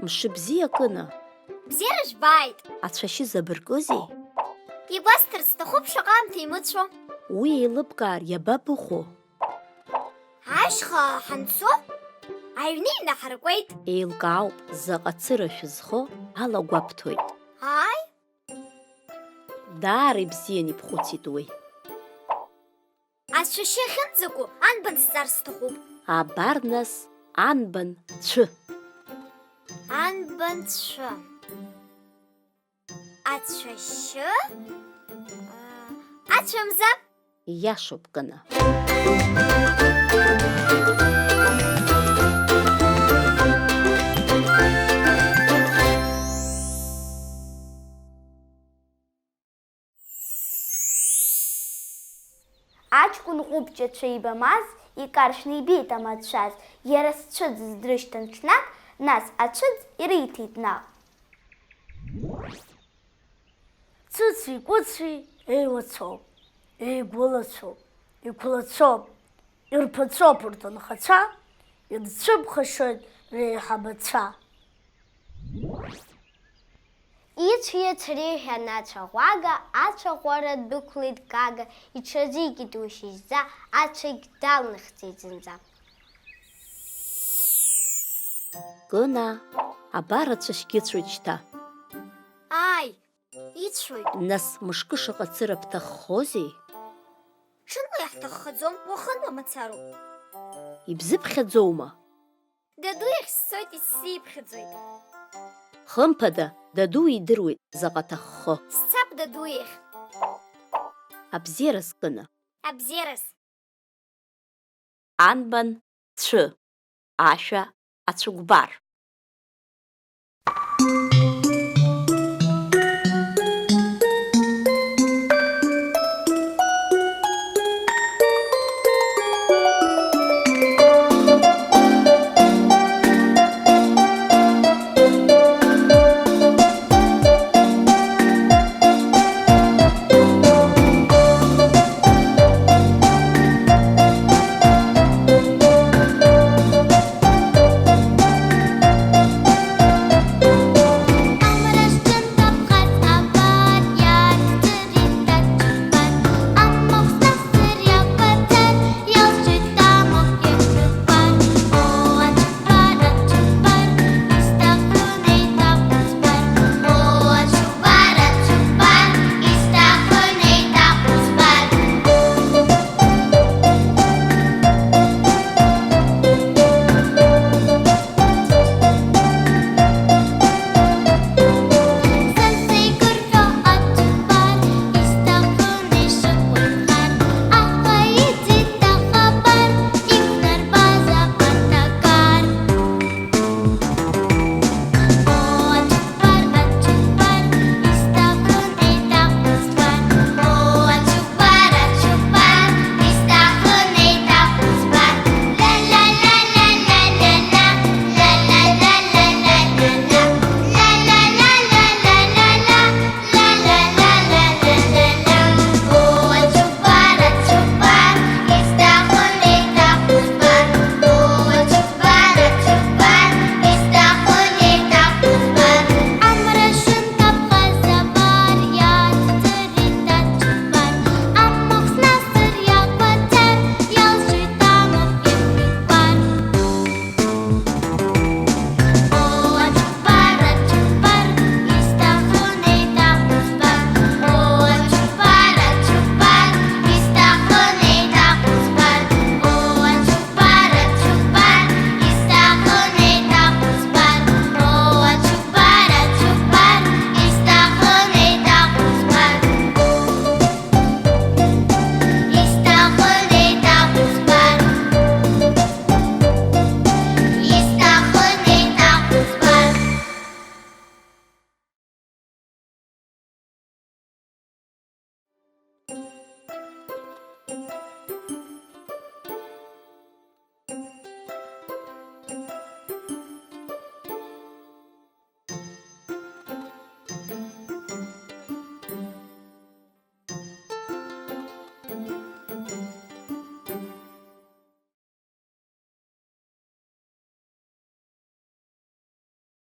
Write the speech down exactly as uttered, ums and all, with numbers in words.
Мшыбзиа, Кына! Бзиара жәбааит! Ацәашьы забыркызеи? Ибасҭарц сҭахуп шаҟа аамҭа имыцәо. Уи еилыбкаар иабабыхәо? Ашьха ҳанцо, аҩны инаҳаркуеит. Еилкаауп, заҟа цыра шәызхо алагәабҭоит. Ааи. Даара ибзиан ибхәыцит уи. Ацәашьы ахьынӡаку анбан сҵар сҭахуп. Абар нас анбан цәы. Анбан цәы. Ацәашьы? А, ацәамза? Иашоуп, Кына. Аҷкәын ҟәыбҷацәа ибамаз икаршәны ибеит амацәаз, иара зцәыӡыз дрышьҭан ҽнак, нас ацәыӡ ириҭеит наҟ. Цәыци-кәыци еилацоуп, еигәылацәоуп, иқәлацәоуп, ирԥацәоуп урҭ анхацәа, ирцәыԥхашьоит реиҳабацәа. Ицәиац реиҳәан ацәа ӷәага, ацәа ӷәара дәықәлеит Гага, иҽазикит уи шьыжьӡа, ацәагь далнахӡеит зынӡа. Кына, абар ацәашьгьы ыцәоит шьҭа. Ааи, ицәоит. Нас мышкы шаҟа цыра бҭаххозеи? Ҽынла иаҳҭаххаӡом, уахынла мацароуп. Ибзыԥхьаӡоума? Даду иахь сцоит, исзиԥхьаӡоит. Хымԥада, даду идыруеит заҟа ҭаххо. Сцап даду иахь. Абзиараз, Кына. Абзиараз. Анбан цәы, ашәа ацәыкәбар.